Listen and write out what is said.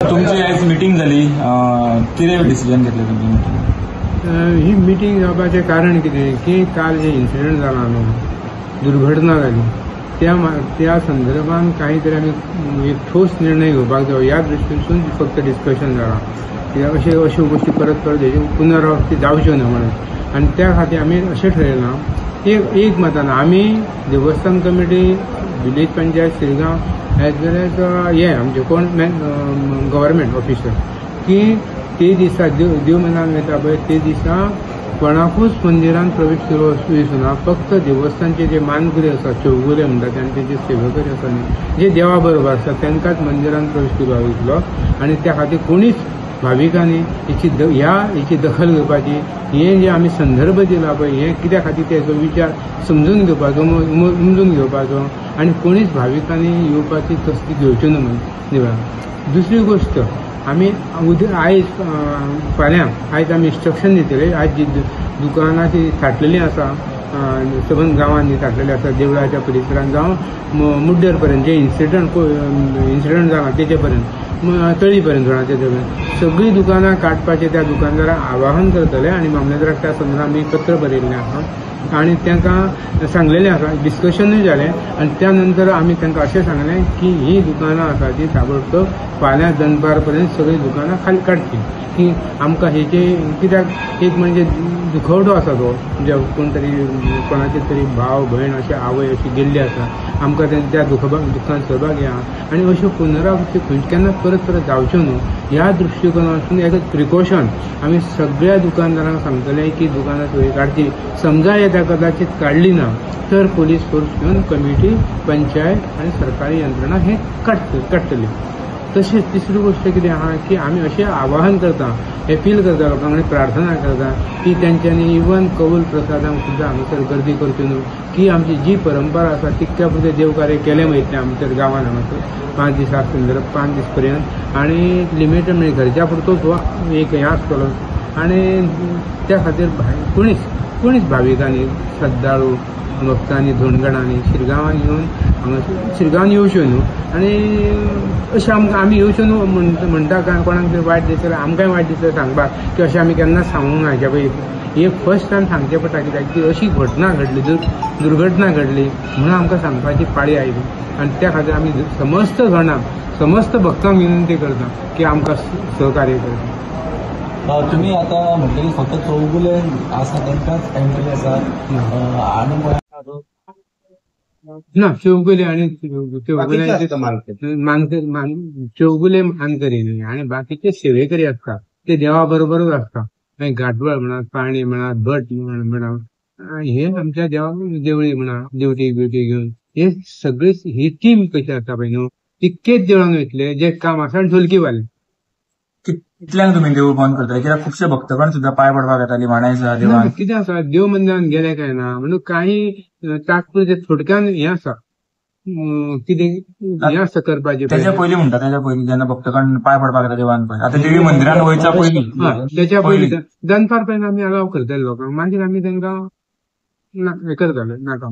तुमची आयज मिटींग जाली, कितें डिसिजन घेतलें तुमची मिटींग? ही मिटींग जावपाचें कारण कितें की काल जे इन्सिडंट जाला न्हू, दुर्घटना जाली, त्या संदर्भान काही तरी आमी एक ठोस निर्णय घेवपाक जायो ह्या दृश्टीनसून फक्त डिस्कशन जालां. कित्याक अश्यो अश्यो गोश्टी परत परत हेज्यो पुनरावृत्ती जावच्यो न्हू म्हणून. आनी त्या खातीर आमी अशें ठरयलां एक मतान आमी देवस्थान committee, village panchayat Shirgaon as well as हे आमचे कोण गव्हर्मेंट ऑफिसर की ते दिसा देव मनान वयता पळय ते दिसा कोणाकूच मंदिरान प्रवेश दिवचो ना. फक्त देवस्थानचे जे मानकरी आसा, चौगुले म्हणटा ते, जे सेवेकरी आसा न्ही, जे देवा बरोबर आसा, तांकांच मंदिरान प्रवेश दिवपाक दितलो. आनी त्या खातीर कोणीच भाविकांनी हेची दखल घेवपाची, हे जे आमी संदर्भ दिला पळय हे कित्या खातीर तेजो विचार समजून घेवपाचो, उमजून घेवपाचो आनी कोणीच भाविकांनी येवपाची तसली घेवच्यो न्हू म्हणून देवळान. दुसरी गोश्ट आमी उद्या आयज फाल्यां आयज आमी इन्स्ट्रक्शन दितले. आयज जी दुकानां ती थाटलेलीं आसा सबंद गांवांनी थाटलेली आसा, देवळाच्या परिसरान जावं मुड्डेर पर्यंत जे इन्सिडंट जाला तेजे पर्यंत, तळी पर्यंत, धोणाच्या पर्यंत सगळीं दुकानां काडपाचें त्या दुकानदारांक आवाहन करतले. आनी मामलेदाराक त्या संदर्भात आमी पत्र बरयल्लें आसा आनी तांकां सांगलेलें आसा, डिस्कशनूय जालें. आनी त्या नंतर आमी तांकां अशें सांगलें की ही दुकानां आसा ती ताबडतोब फाल्यां दनपार पर्यंत सगळीं दुकानां खाली काडचीं. की आमकां हेजे कित्याक एक म्हणजे दुखवटो आसा तो, म्हणजे कोण तरी कोणाचे तरी भाव भयण अशें आवय अशी गेल्ली आसा, आमकां त्या दुख्खान सहभागी आहा आनी अश्यो पुनरावृत्ती खंय केन्ना परत परत जावच्यो न्हू ह्या दृश्टिकोनासून एक प्रिकॉशन आमी सगळ्या दुकानदारांक सांगतले की दुकानां सगळीं काडची. समजा येता कदाचित काडली ना तर पोलीस फोर्स घेवन कमिटी, पंचायत आनी सरकारी यंत्रणा हे काडटली. तशेंच तिसरी गोश्ट कितें आहा की आमी अशें आवाहन करता, अपील करता लोकांक आनी प्रार्थना करता की तेंच्यांनी इवन कौल प्रसादांक सुद्दां हांगासर गर्दी करची न्हू. की आमची जी परंपरा आसा तितक्या पुरतें देवकार्य केलें वयतलें आमच्या गांवान हांगासर 5 दिसां संदर्भ 5 दीस पर्यंत आनी लिमिटेड म्हणजे घरच्या पुरतोच हो एक हें आसतलो. आनी त्या खातीर कोणीच भाविकांनी, श्रद्धाळू भक्तांनी, धोणगणांनी शिरगांवान येवन हांगा शिरगांवान येवच्यो न्हू. आनी अशें आमकां आमी येवच्यो न्हू म्हणटा काय कोणाक तरी वायट दिसलें, आमकांय वायट दिसलें सांगपाक की अशें आमी केन्नाच सांगूंक ना. हाच्या पयलीं हे फर्स्ट टायम सांगचें पडटा कित्याक की अशी घटना घडली, दुर्घटना घडली म्हणून आमकां सांगपाची पाळी आयली. आनी त्या खातीर आमी समस्त जाणांक, समस्त भक्तांक विनंती करता की आमकां सहकार्य करचें. तुमी आतां म्हटलें की फक्त चौगुले आसा तांकांच एंट्री आसा आनी ना चौगुले आनी चौगुले चौगुले मानकरी न्ही आनी बाकीचे सेवेकरी आसता ते देवा बरोबरूच आसता. मागीर घाटवळ म्हणा, पाणी म्हणा, भट म्हणा, हे आमच्या देवा देवळी म्हणा, देवटी बिवटी घेवन हे सगळे ही टीम कशी आसता पळय न्हू, तितकेच देवळान वयतले जे काम आसा. आनी ढोलकीवाले कितल्यांक तुमी देवूळ बंद करतले? कित्याक खुबशे भक्तगण सुद्दां पांय पडपाक येताली माणाय आसा देवळान. कितें आसा देव मंदिरान गेले काय ना म्हणून काही तात्पुरते थोडक्यान हें आसा कितें हें आसा करपाचें. तेच्या पयलीं म्हणटा, तेच्या पयलीं जेन्ना भक्तगण पांय पडपाक येता देवान पळय, आतां देवी मंदिरान वयच्या पयलीं, तेच्या पयलीं दनपार पर्यंत आमी अलाव करतले लोकांक, मागीर आमी तांकां हें करतले नाका.